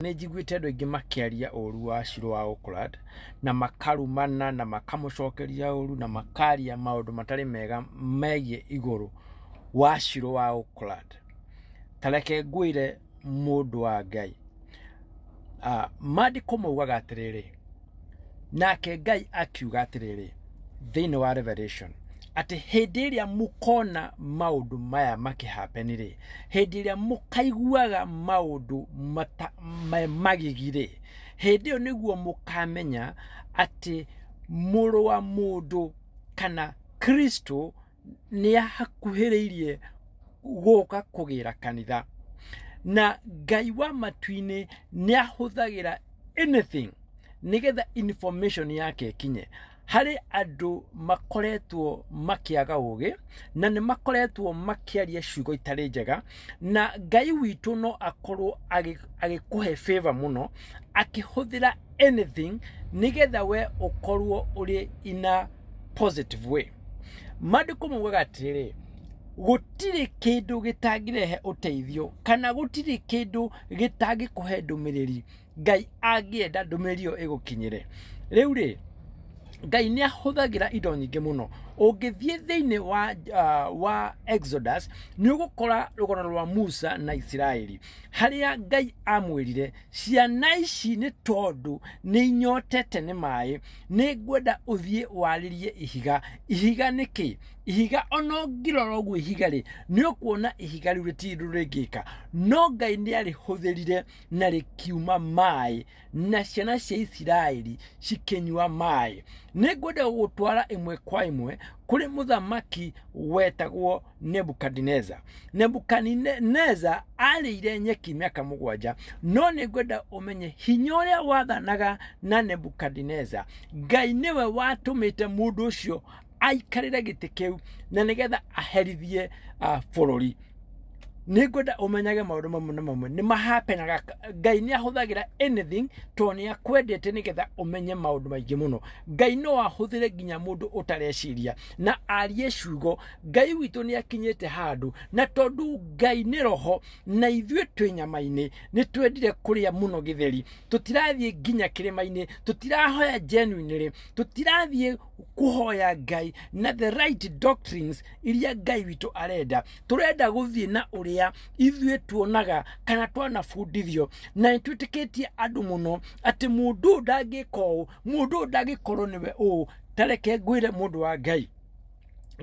Nĩ njiguĩte andũ aingĩ makĩaria ũru wa Shiro wa Oakland, na makarumana na makamũcokeria ũru na makaria maũndũ matarĩ mega megiĩ igũrũ wa Shiro wa Oakland. Ta reke ngwĩre mũndũ wa Ngai, maandĩko maugaga atĩrĩrĩ, nake Ngai akiuga atĩrĩrĩ thĩinĩ wa Revelation atĩ hĩndĩ ĩrĩa mũkona maũndũ maya makĩhappen rĩ, hĩndĩ ĩrĩa mũkaiguaga maũndũ me magigi rĩ, hĩndĩ ĩyo nĩguo mũkamenya atĩ mũrũ wa mũndũ kana Kristo nĩ ahakuhĩrĩirie gũka kũgĩra kanitha. Na Ngai wa matu-inĩ nĩ ahũthagĩra anything nĩgetha information yake ĩkinye harĩ andũ makoretwo makĩaga ũgĩ na nĩ makoretwo makĩaria ciugo itarĩ njega, na Ngai witũ no akorwo agĩkũhe favor mũno akĩhũthĩra anything nĩgetha we ũkorwo ũrĩ in a positive way. Maandĩko maugaga atĩrĩrĩ, gũtirĩ kĩndũ gĩtangĩrehe ũteithio kana gũtirĩ kĩndũ gĩtangĩkũhe ndũmĩrĩri Ngai angĩenda ndũmĩrĩri ĩyo ĩgũkinyĩre. Rĩu rĩ, Ngai nĩ ahũthagĩra indo nyingĩ mũno. Ũngĩthiĩ thĩinĩ wa Exodus, nĩ ũgũkora rũgano rwa Musa na Isiraeli, harĩa Ngai amwĩrire, ciana ici nĩ tondũ nĩ inyotete nĩ maĩ, nĩ ngwenda ũthiĩ warĩrie ihiga. Ihiga nĩ kĩ? Ihiga ona ũngĩrora ũguo ihiga rĩ, nĩ ũkuona ihiga rĩu rĩtirĩ ũndũ rĩngĩka. No Ngai nĩ arĩhũthĩrire na rĩkiuma maĩ, na ciana cia Isiraeli cikĩnyua maĩ. Nĩ ngwenda gũgũtwara ĩmwe kwa ĩmwe kũrĩ mũthamaki wetagwo Nebukadineza. Nebukadineza arĩire nyeki mĩaka 7, no nĩ ngwenda ũmenye hinya ũrĩa wathanaga na Nebukadineza. Ngai nĩwe watũmĩte mũndũ ũcio aikarĩre gĩtĩ kĩu na nĩgetha aherithie bũrũri. Nĩ ngwenda ũmenyage maũndũ mamwe na mamwe nĩ mahapenaga. Ngai nĩ ahũthagĩra anything tondũ nĩ akwendete nĩgetha ũmenye maũndũ maingĩ mũno. Ngai no ahũthĩre nginya mũndũ ũtareciria na arie ciugo. Ngai witũ nĩ akinyĩte handũ, na tondũ Ngai nĩ roho na ithuĩ twĩ nyama-inĩ, nĩ twendire kũrĩa mũno gĩtheri. Tũtirathiĩ nginya kĩrĩma-inĩ, tũtirahoya genuinely, tũtirathiĩ kũhoya Ngai na the right doctrines iria Ngai witũ arenda. Tũrenda gũthiĩ na ũrĩa ithuĩ tuonaga kana twanabundithio, na nĩ twĩtĩkĩtie andũ mũno atĩ mũndũ ũyũ ndangĩka ũũ, mũndũ ũyũ ndangĩkorwo nĩwe ũũ. Ta reke ngwĩre mũndũ wa Ngai,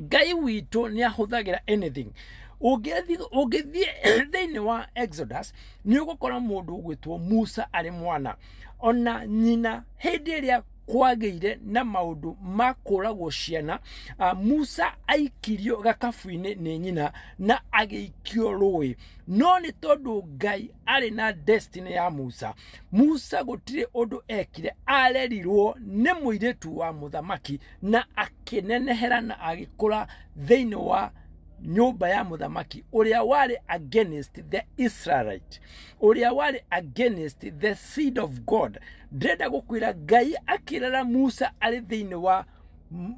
Ngai witũ nĩ ahũthagĩra anything. Ũngĩthiĩ thĩinĩ wa Exodus nĩ ũgũkora mũndũ ũgwĩtwo Musa arĩ mwana, ona nyina hĩndĩ ĩrĩa kwagĩire na maũndũ ma kũragwo ciana, Musa aikirio gakabu-inĩ nĩ nyina na agĩikio rũĩ. No nĩ tondũ Ngai arĩ na destiny ya Musa, Musa gũtirĩ ũndũ ekire, arerirwo nĩ mũirĩtu wa mũthamaki na akĩnenehera na agĩkũra thĩinĩ wa nyũmba ya mũthamaki ũrĩa warĩ against the Israelite, ũrĩa warĩ against the seed of God. Ndĩrenda gũkwĩra Ngai akĩrera Musa arĩ thĩinĩ wa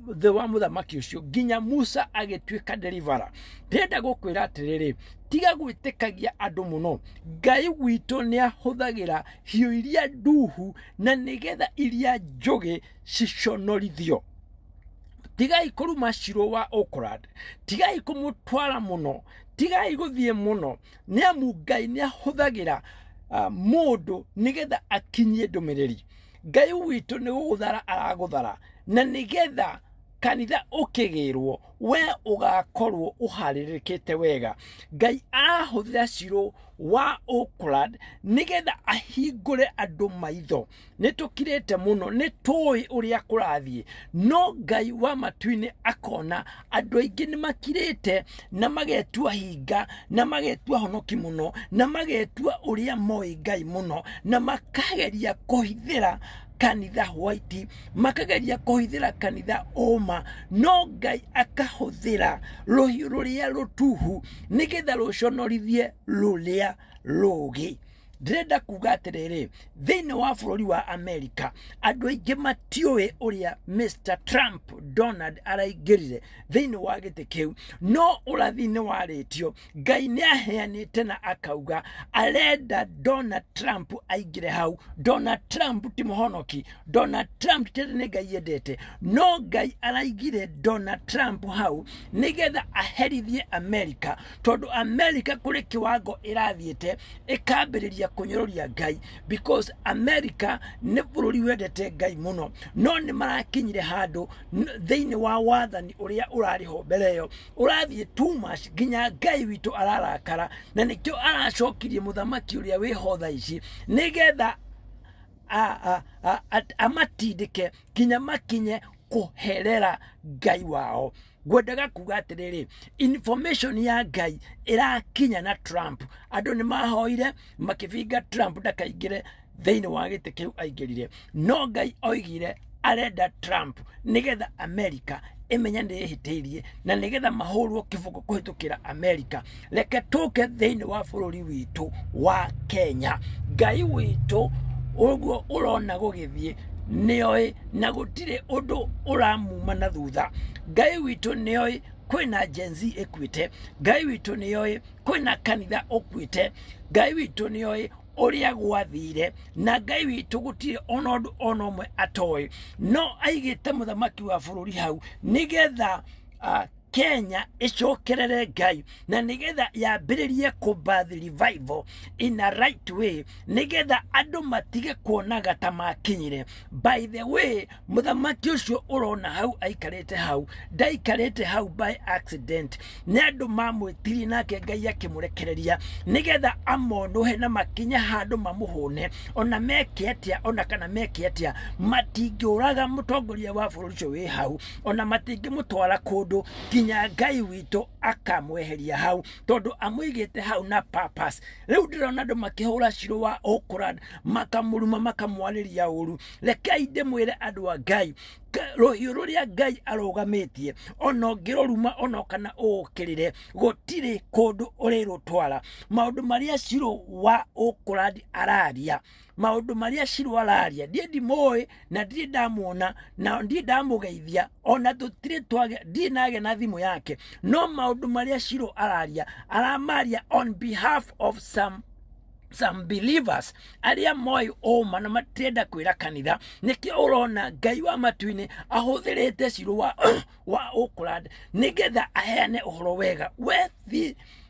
thĩ wa mũthamaki ũcio nginya Musa agĩtuĩka deliverer. Ndĩrenda gũkwĩra atĩrĩrĩ, tiga gwĩtĩkagia andũ mũno. Ngai witũ nĩ ahũthagĩra hiũ iria nduhu na nĩgetha iria njũgĩ ciconorithio. Tigai kũruma Shiro wa Oakland, tigai kũmũtwara mũno, tigai gũthiĩ mũno, nĩ amu Ngai nĩ ahũthagĩra mũndũ nĩgetha akinyie ndũmĩrĩri. Ngai witũ nĩ gũgũthara aragũthara, na nĩgetha kanitha ũkĩgĩrwo we ũgakorwo ũharĩrĩkĩte wega. Ngai arahũthĩra Shiro wa Oakland nĩgetha ahingũre andũ maitho. Nĩ tũkirĩte mũno, nĩ tũĩ ũrĩa kũrathiĩ, no Ngai wa matu-inĩ akona andũ aingĩ nĩ makirĩte na magetua hinga na magetua honoki mũno na magetua ũrĩa moĩ Ngai mũno na makageria kũhithĩra kanitha white, makageria kũhithĩra kanitha ũma, no Ngai akahũthĩra rũhiũ rũrĩa rũtuhu nĩgetha rũconorithie rũrĩa rũũgĩ. Ndĩrenda kuga atĩrĩrĩ, thĩinĩ wa bũrũri wa Amerika andũ aingĩ matiũĩ ũrĩa Mr Trump Donald araingĩrire thĩinĩ wa gĩtĩ kĩu, no ũrathi nĩ warĩtio. Ngai nĩ aheanĩte na akauga arenda Donald Trump aingĩre hau. Donald Trump ti mũhonoki, Donald Trump ti atĩ nĩ Ngai endete, no Ngai araigire Donald Trump hau nĩgetha aherithie Amerika, tondũ Amerika kũrĩ kĩwango ĩrathiĩte ĩkambĩrĩria kũnyũrũria Ngai, because Amerika nĩ bũrũri wendete Ngai mũno, no nĩ marakinyire handũ thĩinĩ wa wathani ũrĩa ũrarĩ ho mbere ĩyo ũrathiĩ too much nginya Ngai witũ ararakara, na nĩkĩo aracokirie mũthamaki ũrĩa wĩho thaa ici nĩgetha amatindĩke nginya makinye kũherera Ngai wao. Ngwendaga kuga atĩrĩrĩ, information ya Ngai ĩrakinya na Trump. Andũ nĩ mahoire makĩbinga Trump ndakaingĩre thĩinĩ wa gĩtĩ kĩu aingĩrire, no Ngai oigire arenda Trump nĩgetha America ĩmenye nĩ ĩhĩtĩirie na nĩgetha mahũrwo kĩboko kũhĩtũkĩra America. Reke tũke thĩinĩ wa bũrũri witũ wa Kenya. Ngai witũ ũguo ũrona gũgĩthiĩ nĩoĩ na gũtirĩ ũndũ ũramuma na thutha. Ngai witũ nĩoĩ kwĩna Gen Z ĩkuĩte. Ngai witũ nĩoĩ kwĩna kanitha ũkuĩte. Ngai witũ nĩoĩ ũrĩa gwathire, na Ngai witũ gũtirĩ ona ũndũ ona ũmwe atoĩ, no aigĩte mũthamaki wa bũrũri hau nĩgetha Kenya ĩcokerere Ngai na nĩgetha yambĩrĩrie kũbath revival in a right way, nĩgetha andũ matige kuonaga ta makinyire. By the way, mũthamaki ũcio ũrona hau aikarĩte hau ndaikarĩte hau by accident, nĩ andũ mamwĩtirie nake Ngai akĩmũrekereria nĩgetha amonũhe na makinye handũ mamũhũne, ona meke atĩa ona kana meke atĩa matingĩũraga mũtongoria wa bũrũri ũcio wĩ hau, ona matingĩmũtwara kũndũ nginya Ngai witũ akamweheria hau, tondũ amũigĩte hau na purpose. Rĩu ndĩrona andũ makĩhũra Shiro wa Oakland makamũruma makamwarĩria ũru. Rekei ndĩmwĩre andũ a Ngai, rũhiũ rũrĩa Ngai arũgamĩtie ona ũngĩrũruma ona kana ũũkĩrĩre gũtirĩ kũndũ ũrĩrũtwara. Maũndũ marĩa Shiro wa Oakland araria, maũndũ marĩa Shiro araria, niĩ ndimũĩ na ndirĩ ndamuona na ndirĩ ndamũgeithia, ona tũtirĩ twage, ndirĩ nagĩa na thimũ yake, no maũndũ marĩa Shiro araria, aramaria on behalf of some believers arĩa moĩ ũma na matirenda kwĩra kanitha. Nĩkĩo ũrona Ngai wa matu-inĩ ahũthĩrĩte Shiro wa Oakland nĩgetha aheane ũhoro wega.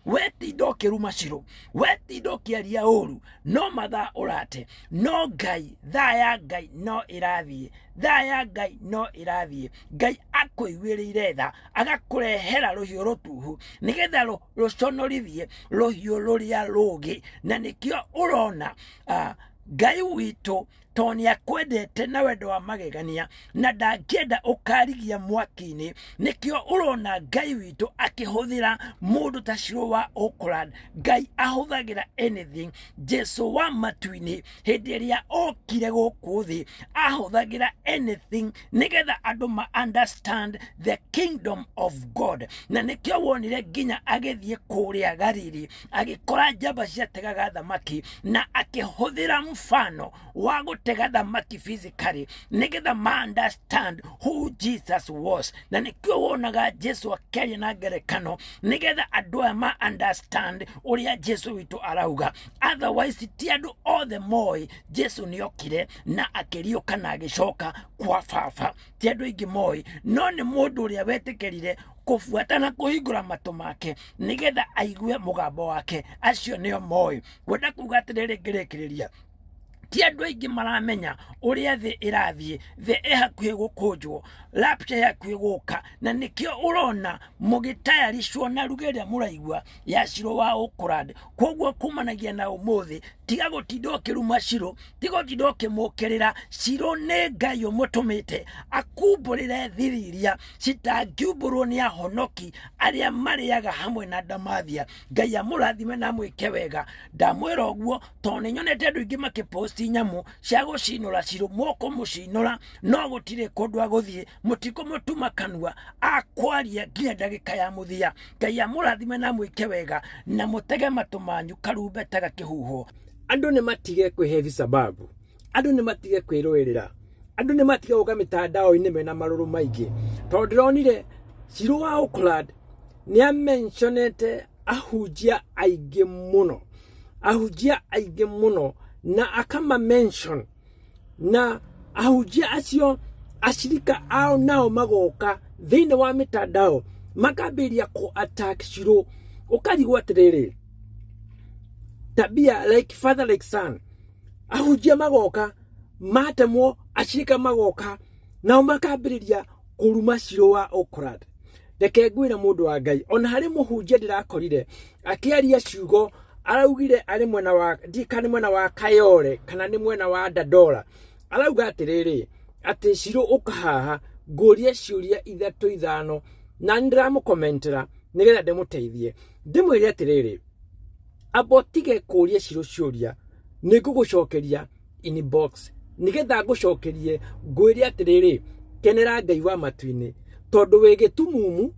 We tinda ũkĩruma Shiro, we tinda ũkĩaria ũru, no mathaa ũrate, no Ngai, thaa ya Ngai no ĩrathiĩ, thaa ya Ngai no ĩrathiĩ. Ngai akũiguĩrĩire tha agakũrehera rũhiũ rũtuhu nĩgetha rũconorithie rũhiũ rũrĩa rũngĩ, na nĩkĩo ũrona Ngai witũ tondũ nĩ akwendete na wendo wa magegania na ndangĩenda ũkarigia mwaki-inĩ. Nĩkĩo ũrona Ngai witũ akĩhũthĩra mũndũ ta Shiro wa Oakland. Ngai ahũthagĩra anything. Jesu wa matu-inĩ hĩndĩ ĩrĩa okire gũkũ thĩ ahũthagĩra anything nĩgetha andũ ma understand the kingdom of God. Na nĩkĩo wonire nginya agĩthiĩ kũrĩa Galili agĩkora njamba ciategaga thamaki na akĩhũthĩra mfano wa gũtega thamaki physically nĩgetha ma understand who Jesus was. Na nĩkĩo wonaga Jesu akĩaria na ngerekano nĩgetha andũ aya ma understand ũrĩa Jesu witũ arauga. Otherwise ti andũ othe moĩ Jesu nĩokire na akĩriũka na agĩcoka kwa Baba, ti andũ aingĩ moĩ, no nĩ mũndũ ũrĩa wetĩkĩrire kũbuata na kũhingũra matũ make nĩgetha aigue mũgambo wake, acio nĩo moĩ. Ngwenda kuga atĩrĩrĩ ngĩrĩkĩrĩria, ti andũ aingĩ maramenya ũrĩa thĩ ĩrathiĩ. Thĩ ĩ hakuhĩ gũkũnjwo, rapture ĩ hakuhĩ gũka, na nĩkĩo ũrona mũgĩtayaricwo na ruga ĩrĩa mũraigua ya Shiro wa Oakland. Koguo kumanagia na ũmũthĩ, tiga gũtinda ũkĩruma Shiro, tiga gũtinda ũkĩmũkĩrĩra. Shiro nĩ Ngai ũmũtũmĩte akumbũrĩre thiri iria citangiumbũrwo nĩ ahonoki arĩa marĩaga hamwe na ndamathia. Ngai amũrathime na amwĩke wega. Ndamwĩra ũguo tondũ nĩ nyonete andũ aingĩ makĩposti nyamũ cia gũcinũra Shiro, mũkũmũcinũra no gũtirĩ kũndũ agũthiĩ, mũtikũmũtuma kanua, akwaria nginya ndagĩka ya mũthia. Ngai amũrathime na amwĩke wega, na mũtege matũ manyu karumbeta gakĩhuhwo. Andũ nĩ matige kwĩhe visababu, andũ nĩ matige kwĩrũĩrĩra, andũ nĩ matige gũka mĩtandao-inĩ mena marũrũ maingĩ, tondũ ndĩronire Shiro wa Oakland nĩ amentionete ahunjia aingĩ mũno, ahunjia aingĩ mũno na akama mention, na ahunjia acio acirika ao nao magoka thĩinĩ wa mĩtandao makambĩrĩria kũ attack Shiro, ũkarigwo atĩrĩrĩ, tabia like father like son, ahunjia magoka matemwo, acirika magoka nao makambĩrĩria kũruma Shiro wa Oakland. Reke ngwĩre mũndũ wa Ngai, ona harĩ mũhunjia ndĩrakorire akĩaria ciugo araugire arĩ mwena wa ndiĩ kana nĩ mwena wa Kayole kana nĩ mwena wa Dandora, arauga atĩrĩrĩ, atĩ Shiro ũka haha ngũrie ciũria ithatũ ithano, na nĩ ndĩramũkomentera nĩgetha ndĩmũteithie, ndĩmwĩre atĩrĩrĩ, amba ũtige kũria Shiro ciũria, nĩ ngũgũcokeria inbox nĩgetha ngũcokerie ngwĩre atĩrĩrĩ, kenera Ngai wa matu-inĩ, tondũ wĩ gĩtumumu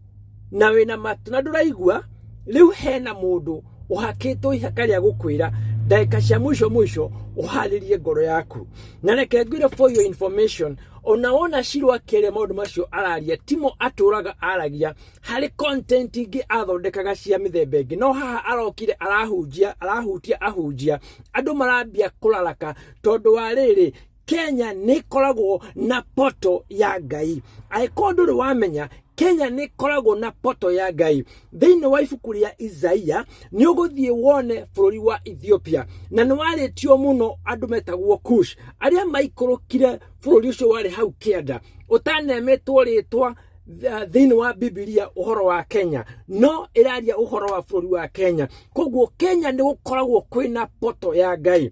na wĩna matũ na ndũraigua. Rĩu hena mũndũ ũhakĩtwo ihaka rĩa gũkwĩra ndagĩka cia mũico mũico ũharĩrie ngoro yaku. Na reke ngwĩre for your information, ona wona Shiro akĩaria maũndũ macio araria, timo atũraga aragia, harĩ content ingĩ athondekaga cia mĩthemba ĩngĩ, no haha arokire arahunjia, arahutia ahunjia, andũ marambia kũraraka tondũ wa rĩrĩ, Kenya nĩ ĩkoragwo na poto ya Ngai. Angĩkorwo ndũrĩ wamenya, Kenya nĩ ĩkoragwo na poto ya Ngai. Thĩinĩ wa ibuku rĩa Isaia nĩ ũgũthiĩ wone bũrũri wa Ethiopia, na nĩ warĩtio mũno andũ metagwo Kush, arĩa maikũrũkire bũrũri ũcio warĩ hau kĩanda ũtanemetwo rĩtwa thĩinĩ wa Bibilia ũhoro wa Kenya, no ĩraria ũhoro wa bũrũri wa Kenya. Koguo Kenya nĩ gũkoragwo kwĩna poto ya Ngai,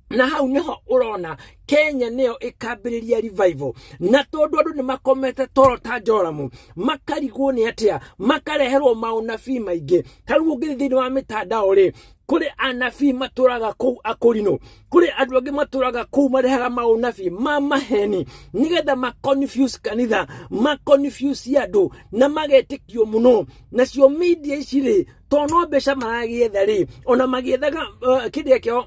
na hau niho ũrona Kenya nĩyo ĩkambĩrĩria revival. Na tondũ andũ nĩ makomete toro ta Joramu, makarigwo nĩ atĩa, makareherwo maũnabii maingĩ. Ta rĩu ũngĩthiĩ thĩinĩ wa mĩtandao rĩ, kũrĩ anabii matũraga kũu akũrinũ, kũrĩ andũ angĩ matũraga kũu marehaga maũnabii ma maheni nĩgetha ma confuse kanitha, ma confuse andũ na magetĩkio mũno. Nacio media ici rĩ, tondũ no mbeca maragĩetha rĩ, ona magĩethaga kĩrĩa kĩao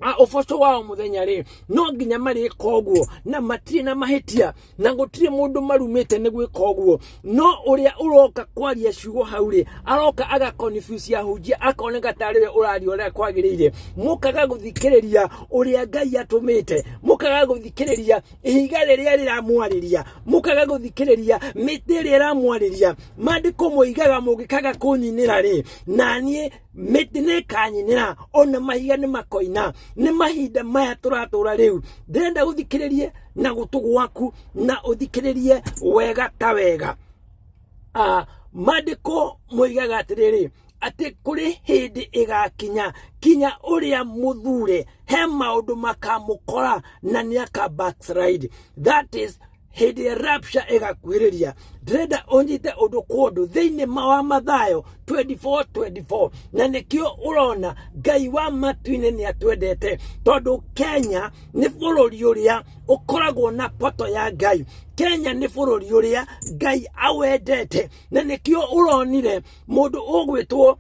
ũboco wao mũthenya rĩ, no nginya marĩka ũguo, na matirĩ na mahĩtia na gũtirĩ mũndũ marumĩte nĩ gwĩka ũguo. No ũrĩa ũroka kwaria ciugo hau rĩ, aroka aga confuse ahunjia, akoneka tarĩ we ũraria ũrĩa kwagĩrĩire. Mũkaga gũthikĩrĩria ũrĩa Ngai atũmĩte, mũkaga gũthikĩrĩria ihiga rĩrĩa rĩramwarĩria, mũkaga gũthikĩrĩria mĩtĩ ĩrĩa ĩramwarĩria. Maandĩko moigaga mũngĩkaga kũnyinĩra rĩ, na niĩ mĩtĩ nĩ ĩkanyinĩra, ona mahiga nĩ makoina. Nĩ mahinda maya tũratũra rĩu, ndĩrenda ũthikĩrĩrie na gũtũ gwaku na ũthikĩrĩrie wega ta wega. Maandĩko moigaga atĩrĩrĩ, atĩ kũrĩ hĩndĩ ĩgakinya kinya ũrĩa mũthure he maũndũ makamũkora na nĩ aka backslide. That is hĩndĩ ya rapture ĩgakuhĩrĩria. Ndĩrenda ũnyite ũndũ kwa ũndũ thĩinĩ wa Mathayo 24:24, na nĩkĩo ũrona Ngai wa matu-inĩ nĩ atwendete, tondũ Kenya nĩ bũrũri ũrĩa ũkoragwo na poto ya Ngai. Kenya nĩ bũrũri ũrĩa Ngai awendete, na nĩkĩo ũronire mũndũ ũgwĩtwo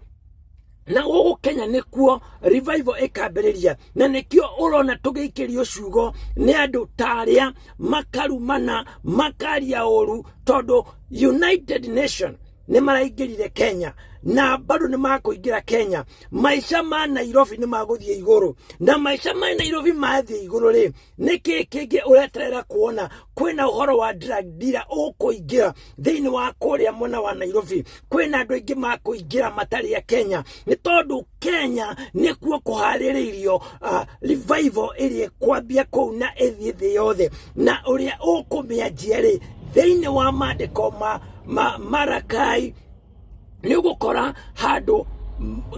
na gũkũ Kenya nĩkuo revival ĩkambĩrĩria, na nĩkĩo ũrona tũgĩikĩrio ciugo nĩ andũ ta arĩa makarumana makaria ũru, tondũ United Nation nĩ maraingĩrire Kenya na bado nĩ makũingĩra Kenya. Maica ma Nairobi nĩ magũthiĩ igũrũ, na maica ma Nairobi mathiĩ igũrũ rĩ, nĩkĩ kĩngĩ ũreterera kuona? Kwĩna ũhoro wa drug dealer ũkũingĩra thĩinĩ wa kũrĩa mwena wa Nairobi, kwĩna andũ aingĩ makũingĩra matarĩ a Kenya, nĩ tondũ Kenya nĩkuo kũharĩrĩirio revival ĩrĩa ĩkwambia kũu na ĩthiĩ thĩ yothe. Na ũrĩa ũkũmĩanjia rĩ, thĩinĩ wa maandĩko ma Marakai nĩ ũgũkora handũ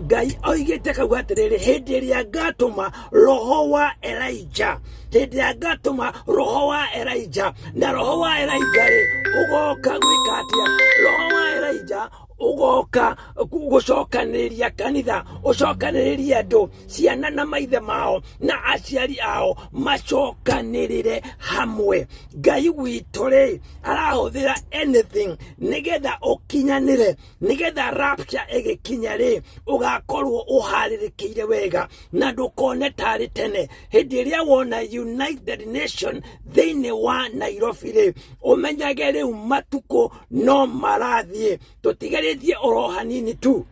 Ngai oigĩte kauga atĩrĩrĩ, hĩndĩ ĩrĩa ngatũma roho wa Elijah, hĩndĩ ĩrĩa ngatũma roho wa Elijah, na roho wa Elijah rĩ, ũgoka gwĩka atĩa? Roho wa Elijah Ũgoka gũcokanĩrĩria kanitha, ũcokanĩrĩrie andũ, ciana na maithe mao na aciari ao macokanĩrĩre hamwe. Ngai witũ rĩ, arahũthĩra anything nĩgetha ũkinyanĩre, nĩgetha rapture ĩgĩkinya rĩ, ũgakorwo ũharĩrĩkĩire wega na ndũkone tarĩ tene. Hĩndĩ ĩrĩa wona United Nation thĩinĩ wa Nairobi rĩ, ũmenyage rĩu matukũ no marathiĩ, tũtigarĩtie oro hanini tu.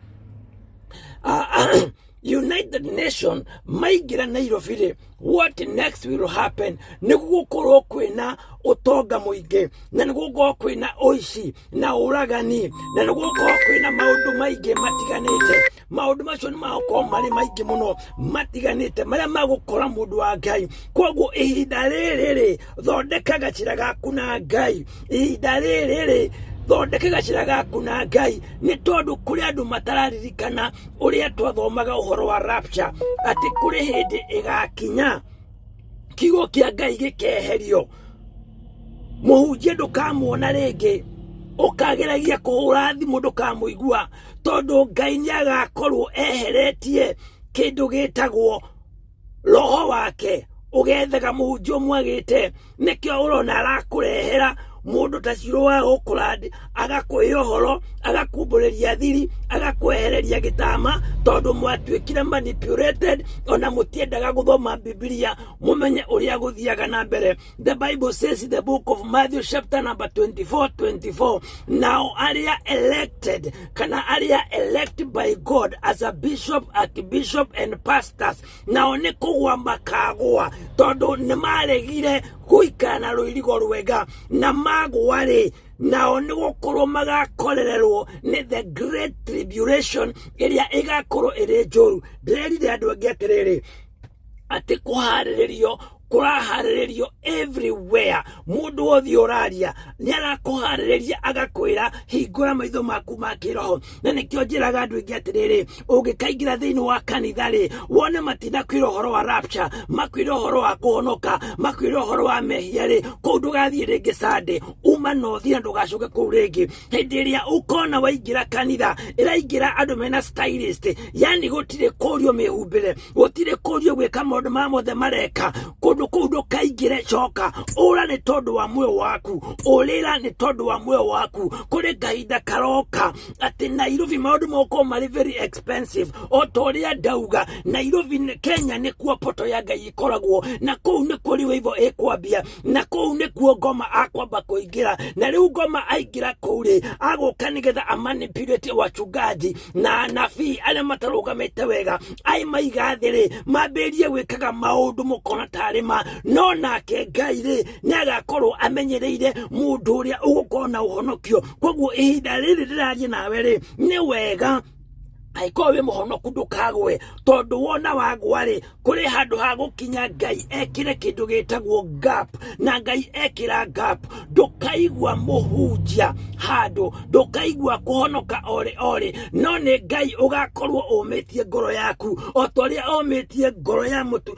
United Nation maingĩra Nairobi rĩ, what next will happen? Nĩ gũgũkorwo kwĩna ũtonga mũingĩ, na nĩ gũgũkorwo kwĩna ũici na ũragani, na nĩ gũgũkorwo kwĩna maũndũ maingĩ matiganĩte. Maũndũ macio nĩ magũkorwo marĩ maingĩ mũno matiganĩte, marĩa magũkora mũndũ wa Ngai. Koguo ihinda rĩrĩ rĩ, thondeka gacĩra gaku na Ngai. Ihinda rĩrĩ rĩ, thondeka gacĩra gaku na Ngai, nĩ tondũ kũrĩ andũ matararirikana ũrĩa twathomaga ũhoro wa rapture, atĩ kũrĩ hĩndĩ ĩgakinya kiugo kĩa Ngai gĩkeherio, mũhunjia ndũkamuona rĩngĩ, ũkageragia kũhũra thimũ ndũkamũigua, tondũ Ngai nĩ agakorwo eheretie kĩndũ gĩtagwo roho wake, ũgethaga mũhunjia ũmwagĩte. Nĩkĩo ũrona arakũrehera mũndũ ta Shiro wa Oakland, agakũhe ũhoro, agakumbũrĩria thiri, agakwehereria gĩtama, tondũ mwatuĩkire manipulated, ona mũtiendaga gũthoma Bibilia mũmenye ũrĩa gũthiaga na mbere. The Bible says in the book of Matthew chapter number 24 24, nao arĩa elected, kana arĩa elect by God as a bishop, archbishop and pastors, nao nĩ kũgwa makagwa, tondũ nĩ maregire gũikara na rũirigo rwega, na magwa rĩ, nao nĩ gũkorwo magakorererwo nĩ the great tribulation ĩrĩa ĩgakorwo ĩrĩ njũru. Ndĩrerire andũ angĩ atĩrĩrĩ, atĩ kũharĩrĩrio kũraharĩrĩrio everywhere. Mũndũ wothe ũraria nĩ arakũharĩrĩria, agakwĩra hingũra maitho maku ma kĩroho. Na nĩkĩo njĩraga andũ aingĩ atĩrĩrĩ, ũngĩkaingĩra thĩinĩ wa kanitha rĩ, wone matinakwĩra ũhoro wa rapture, makwĩra ũhoro wa kũhonoka, makwĩra ũhoro wa mehia rĩ, kũu ndũgathiĩ rĩngĩ Sunday, uma na ũthiĩ na ndũgacoke kũu rĩngĩ. Hĩndĩ ĩrĩa ũkona waingĩra kanitha ĩraingĩra andũ mena stylist, yani gũtirĩ kũrio mĩhumbĩre, gũtirĩ kũrio gwĩka maũndũ maya mothe mareka kũndũ kũu, ndũkaingĩre. Coka ũra nĩ tondũ wa muoyo waku, ũrĩra nĩ tondũ wa muoyo waku. Kũrĩ kahinda karoka atĩ Nairobi maũndũ mogũkorwo marĩ very expensive. O ta ũrĩa ndauga, Nairobi Kenya nĩkuo poto ya Ngai ĩkoragwo, na kũu nĩkuo revival ĩkwambia, na kũu nĩkuo ngoma akwamba kũingĩra. Na rĩu ngoma aingĩra kũu rĩ, agũka nĩgetha amanipulate wachungaji na anabii arĩa matarũgamĩte wega, ai maiga thĩ rĩ, mambĩrĩrie gwĩkaga maũndũ mũkona tarĩ ma. No nake Ngai rĩ, nĩ agakorwo amenyereire mũndũ ũrĩa ũgũkorwo na ũhonokio. Koguo ihinda rĩrĩ ndĩraria nawe rĩ, nĩ wega angĩkorwo wĩ mũhonoku ndũkagwe, tondũ wona wagwa rĩ, kũrĩ handũ ha gũkinya Ngai ekĩre kĩndũ gĩtagwo gap, na Ngai ekĩra gap ndũkaigua mũhunjia handũ, ndũkaigua kũhonoka orĩ orĩ, no nĩ Ngai ũgakorwo ũmĩtie ngoro yaku, o ta ũrĩa omĩtie ngoro ya mũtu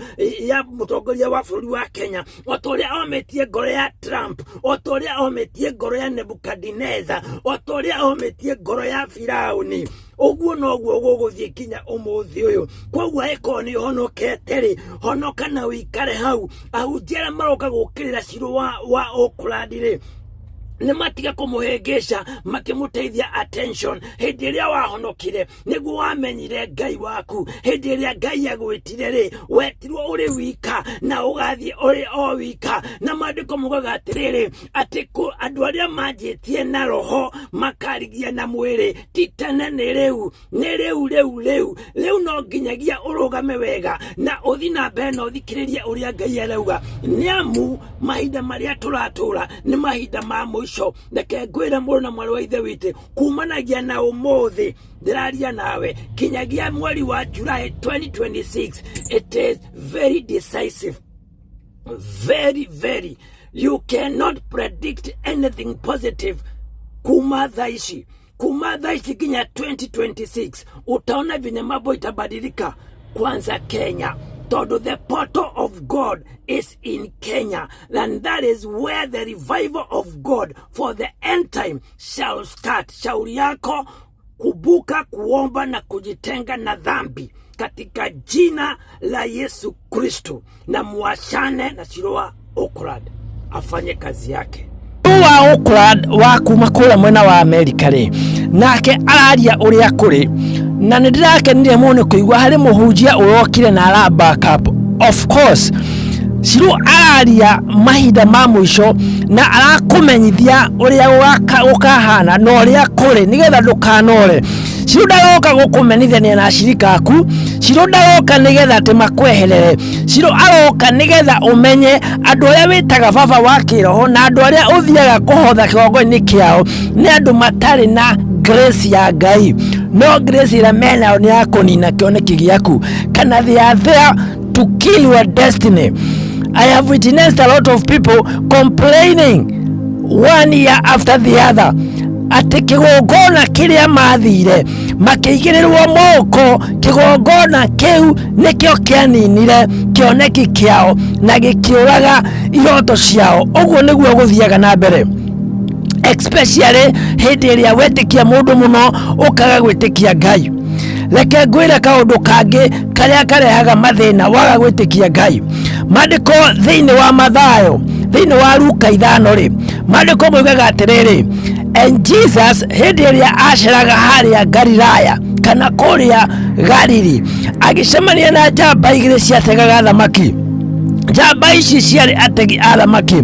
ya mũtongoria wa bũrũri wa Kenya, o ta ũrĩa omĩtie ngoro ya Trump, o ta ũrĩa omĩtie ngoro ya Nebukadineza, o ta ũrĩa omĩtie ngoro ya Firauni. Ũguo noguo gũgũthiĩ kinya ũmũthĩ ũyũ. Koguo angĩkorwo nĩ ũhonokete rĩ, honoka na ũikare hau. Ahunjia arĩa maroka gũkĩrĩra Shiro wa Oakland rĩ, nĩ matiga kũmũhĩngĩca makĩmũteithia attention. Hĩndĩ ĩrĩa wahonokire nĩguo wamenyire Ngai waku. Hĩndĩ ĩrĩa Ngai agwĩtire rĩ, wetirwo ũrĩ wika na ũgathiĩ ũrĩ o wika. Na maandĩko mugaga atĩrĩrĩ, atĩ andũ arĩa manjĩtie na roho makarigia na mwĩrĩ, ti tene, nĩ rĩu, nĩ rĩu, rĩu, rĩu, rĩu. No nginyagia ũrũgame wega na ũthi na mbere na ũthikĩrĩrie ũrĩa Ngai arauga, nĩ amu mahinda marĩa tũratũra nĩ mahinda ma mũico. Reke ngwĩre, mũrũ na mwarĩ wa ithe witũ, kumanagia na ũmũthĩ ndĩraria nawe kinyagia mweri wa July 2026, it is very decisive, very very. You cannot predict anything positive kuma thaa ici, kuma thaa ici nginya 2026. Utaona venye mambo itabadilika kwanza Kenya, tondũ the portal of God is in Kenya, and that is where the revival of God for the end time shall start. Shauri yako. Kumbuka kuomba na kujitenga na dhambi katika jina la Yesu Kristo, na muachane na Shiloah Oakland afanye kazi yake. Wa Oakland wa kuma kũrĩa mwena wa Amerika rĩ, nake araria ũrĩa kũrĩ, na nĩ ndĩrakenire mũno kũigua harĩ mũhunjia ũrokire na ara back up. Of course Shiru araria mahinda ma mũico na arakũmenyithia ũrĩa gũkahana na ũrĩa kũrĩ nĩgetha ndũkanore. Shiru ndaroka gũkũmenithania na ashirika aku. Shiru ndaroka nĩgetha atĩ makweherere. Shiru aroka nĩgetha ũmenye andũ arĩa wĩtaga baba wa kĩroho na andũ arĩa ũthiaga kũhotha kĩgongona-inĩ kĩao nĩ andũ matarĩ na grace ya Ngai, no grace ĩrĩa menayo nĩ ya kũnina kĩoneki gĩaku, kana they are there to kill your destiny. I have witnessed a lot of people complaining one year after the other atĩ kĩgongona kĩrĩa mathire makĩigĩrĩrwo moko, kĩgongona kĩu nĩkĩo kĩaninire kĩoneki kĩao na gĩkĩũraga iroto ciao. Ũguo nĩguo gũthiaga na mbere, especially hĩndĩ ĩrĩa wetĩkia mũndũ mũno ũkaga gwĩtĩkia Ngai. Reke ngwĩre kaũndũ kangĩ karĩa karehaga mathĩna waga gwĩtĩkia Ngai. Maandĩko thĩinĩ wa Mathayo, thĩinĩ wa Luka 5 rĩ, maandĩko moigaga atĩrĩrĩ, and Jesus hĩndĩ ĩrĩa aceraga harĩa Galilaya kana kũrĩa Galili, agĩcemania na njamba igĩrĩ ciategaga thamaki. Njamba ici ciarĩ ategi a thamaki,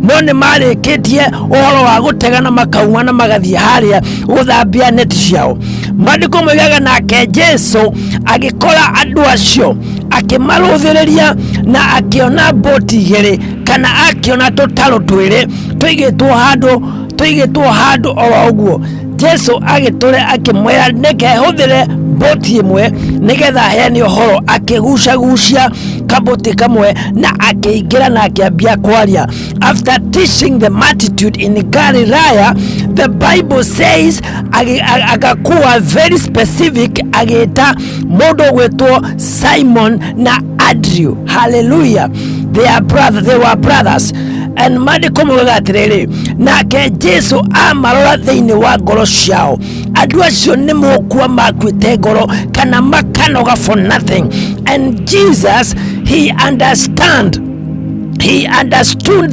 no nĩ marĩkĩtie ũhoro wa gũtega na makauma na magathiĩ harĩa gũthambia neti ciao. Maandĩko moigaga nake Jesu agĩkora andũ acio, akĩmarũthĩrĩria na akĩona mbũti igĩrĩ, kana akĩona tũtarũ twĩrĩ tũigĩtwo handũ oro ũguo. Jesu agĩtũre akĩmwĩra, nĩke hũthĩre mbũti ĩmwe nĩgetha heane ũhoro. Akĩgucagucia kabũti kamwe na akĩingĩra na akĩambia kwaria. After teaching the multitude in Galilaya, the Bible says agakuwa very specific, agĩta mũndũ ũgwĩtwo Simon na Andrew. Hallelujah. They are brother, they were brothers. And maandĩko moigaga atĩrĩrĩ, nake Jesu amarora thĩinĩ wa ngoro ciao, andũ acio nĩ mũkua makuĩte ngoro kana makanoga for nothing. And Jesus, he understood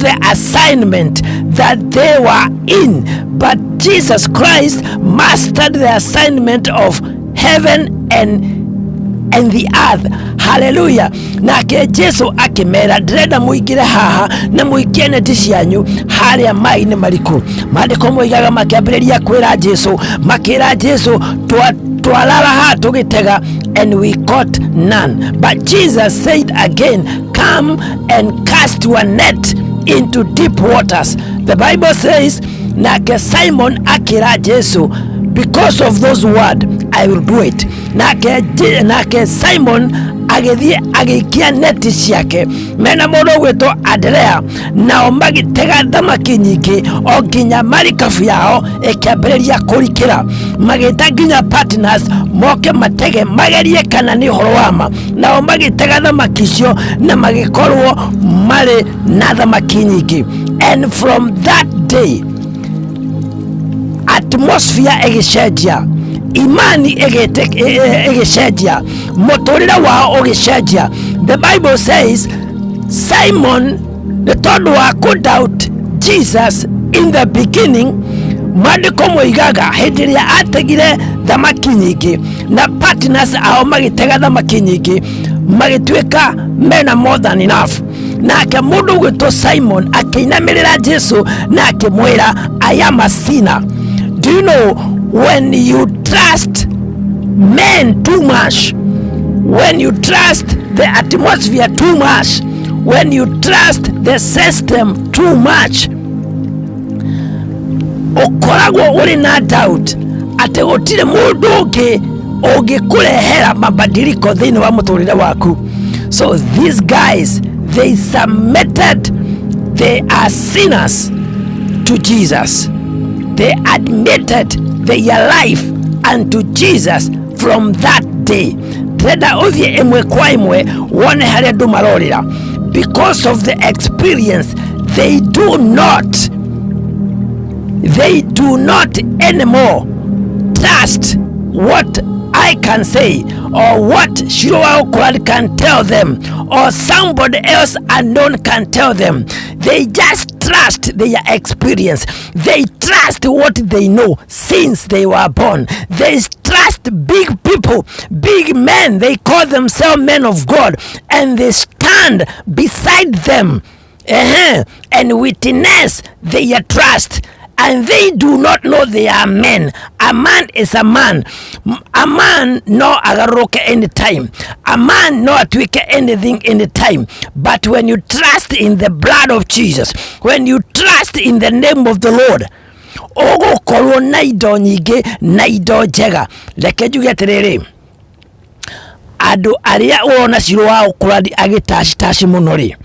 the assignment that they were in, but Jesus Christ mastered the assignment of heaven and the earth. Hallelujah. Nake Jesu akĩmera, ndĩrenda mũingĩre haha na mũikie neti cianyu harĩa maĩ-inĩ mariku. Maandĩko moigaga makĩambĩrĩria kwĩra Jesu, makĩra Jesu, twarara haha tũgĩtega and we caught none. But Jesus said again, come and cast your net into deep waters. The Bible says, nake Simon akĩra Jesu, because of those word I will do it. Nake Simon agĩthiĩ agĩikia neti ciake mena mũndũ ũgwĩtwo Andrea, nao magĩtega thamaki nyingĩ o nginya marikabu yao ĩkĩambĩrĩria kũrikĩra. Magĩta nginya partners moke matege magerie kana nĩ ũhoro wa ma, nao magĩtega thamaki icio na magĩkorwo marĩ na thamaki nyingĩ. And from that day atmosphere ĩgĩcenjia, imani ĩgĩcenjia, mũtũrĩre wao ũgĩcenjia. The Bible says Simon, nĩ tondũ wa kũ doubt Jesus in the beginning, maandĩko moigaga hĩndĩ ĩrĩa ategire thamaki nyingĩ na partners ao magĩtega thamaki nyingĩ, magĩtuĩka mena more than enough. Nake mũndũ ũgwĩtwo Simon akĩinamĩrĩra Jesu na akĩmwĩra, I am a sinner. Do you know, when you trust men too much, when you trust the atmosphere too much, when you trust the system too much, ũkoragwo ũrĩ na doubt atĩ gũtirĩ mũndũ ũngĩ ũngĩkũrehera mabadiliko thĩinĩ wa mũtũrĩre waku. So these guys, they submitted they are sinners to Jesus. They admitted their life unto Jesus from that day. Ndĩrenda ũthiĩ ĩmwe kwa ĩmwe wone harĩa andũ marorĩra because of the experience. They do not anymore trust. What I can say or what Shiloh Quran can tell them or somebody else unknown can tell them. They just trust their experience. They trust what they know since they were born. They trust big people, big men. They call themselves men of God and they stand beside them and witness their trust, and they do not know they are men. A man is a man. A man no agarũrũke anytime. A man no atuĩke anything anytime. But when you trust in the blood of Jesus, when you trust in the name of the Lord, ũgũkorwo na indo nyingĩ na indo njega. Reke njuge atĩrĩrĩ, andũ arĩa ũrona Shiro wa ũkũrani agĩtacitaci mũno rĩ,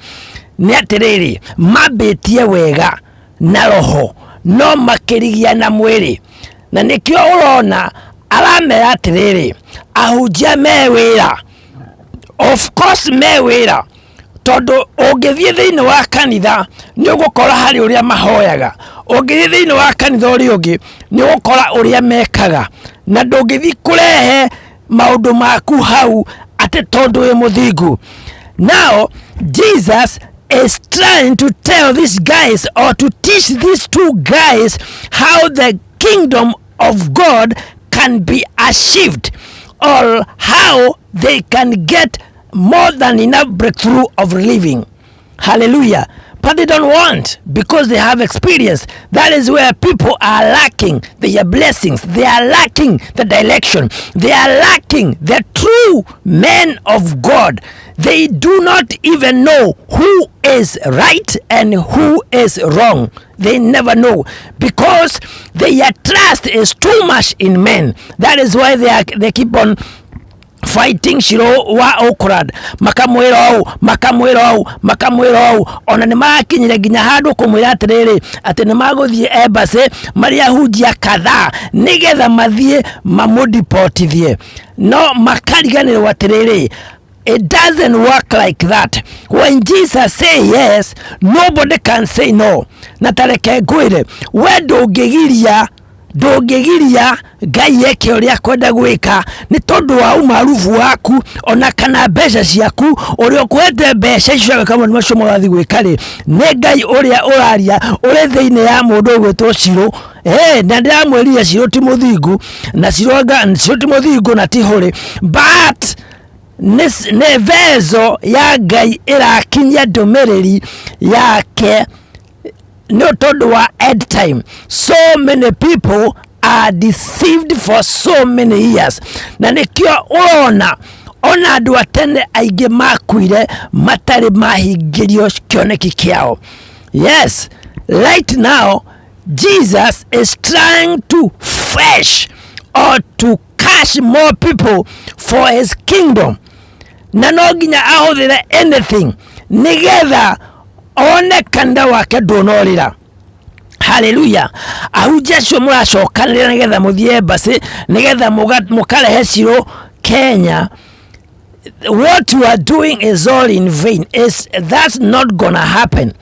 nĩ atĩrĩrĩ, mambĩtie wega na roho no makĩrigia na mwĩrĩ, na nĩkĩo ũrona aramera atĩrĩrĩ, ahunjia me wĩra. Of course me wĩra, tondũ ũngĩthiĩ thĩinĩ wa kanitha nĩ ũgũkora harĩ ũrĩa mahoyaga, ũngĩthiĩ thĩinĩ wa kanitha ũrĩa ũngĩ nĩ ũgũkora ũrĩa mekaga, na ndũngĩthiĩ kũrehe maũndũ maku hau atĩ tondũ wĩ mũthingu. Now Jesus is trying to tell these guys or to teach these two guys how the kingdom of God can be achieved or how they can get more than enough breakthrough of living. Hallelujah. But they don't want because they have experience. That is where people are lacking their blessings. They are lacking the direction. They are lacking the true men of God. They do not even know who is right and who is wrong. They never know because their trust is too much in men. That is why they keep on fighting Shiro wa Okrad, makamwĩra ũũ, makamwĩra ũũ, makamwĩra ũũ, ona nĩ makinyire nginya handũ kũmwĩra atĩrĩrĩ, atĩ nĩ magũthiĩ embassy marĩ ahunjia kadhaa nĩgetha mathiĩ mamũdipotithie, no makariganĩrwo atĩrĩrĩ, it doesn't work like that. When Jesus say yes, nobody can say no. Na tareke ngwĩre, we ndũngĩgiria Ngai eke ũrĩa akwenda gwĩka nĩ tondũ wa umarubu waku ona kana mbeca ciaku. Ũrĩa ũkũhete mbeca icio cia gwĩka maũndũ macio mũrathiĩ gwĩka rĩ, nĩ Ngai ũrĩa ũraria ũrĩ thĩinĩ ya mũndũ ũgwĩtwo Shiro. Na ndĩramwĩrire Shiro ti mũthingu na Shiro Shiro ti mũthingu na ti hũrĩ, but nĩ vezo ya Ngai ĩrakinyia ndũmĩrĩri yake no tondũ wa end time. So many people are deceived for so many years, na nĩkĩo ũrona ona andũ a tene aingĩ makuire matarĩ mahingĩrio kĩoneki kĩao. Yes, right now Jesus is trying to fetch or to catch more people for his kingdom, na no nginya ahũthĩre anything nĩgetha one kanitha wake ndũnorĩra. Haleluya. Ahunjia acio mũracokanĩrĩra nĩgetha mũthiĩ embassy nĩgetha mũkarehe Shiro Kenya, what you are doing is all in vain. Is that's not gonna happen.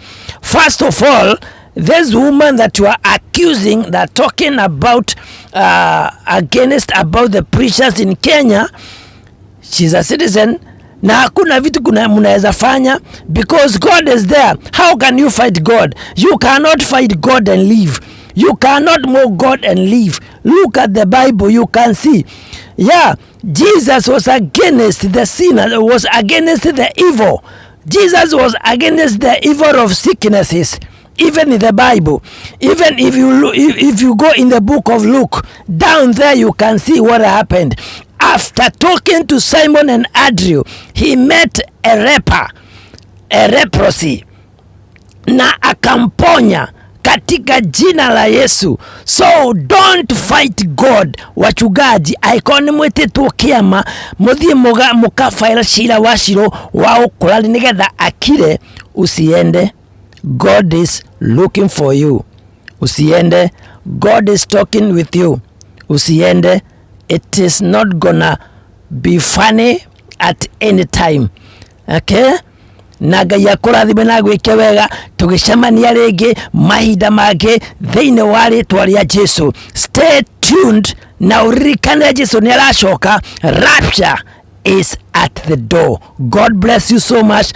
First of all, this woman that you are accusing, that talking about against about the preachers in Kenya, she's a citizen na hakuna vitu kuna mnaweza fanya because God is there. How can you fight God? You cannot fight God and live. You cannot mock God and live. Look at the Bible, you can see. Yeah, Jesus was against the sinner, was against the evil. Jesus was against the evil of sicknesses. Even in the Bible, even if you look, if you go in the book of Luke, down there you can see what happened. After talking to Simon and Andrew, he met a leper, a leprosy, na akamponya katika jina la Yesu. So don't fight God. Wachungaji, angĩkorwo nĩ mwĩtĩtwo kĩama mũthiĩ mũkabaĩra cira wa Shiro wa ũkũrani nĩgetha akire, usiende. God is looking for you. Usiende. God is talking with you. Usiende. It is not gonna be funny at any time. Okay? Na Ngai akũrathime na gwĩke wega, tũgĩcemania rĩngĩ mahinda mangĩ thĩinĩ wa rĩtwa rĩa Jesu. Stay tuned. Tuned na ũririkane Jesu nĩ aracoka. Rapture is at the door. God bless you so much.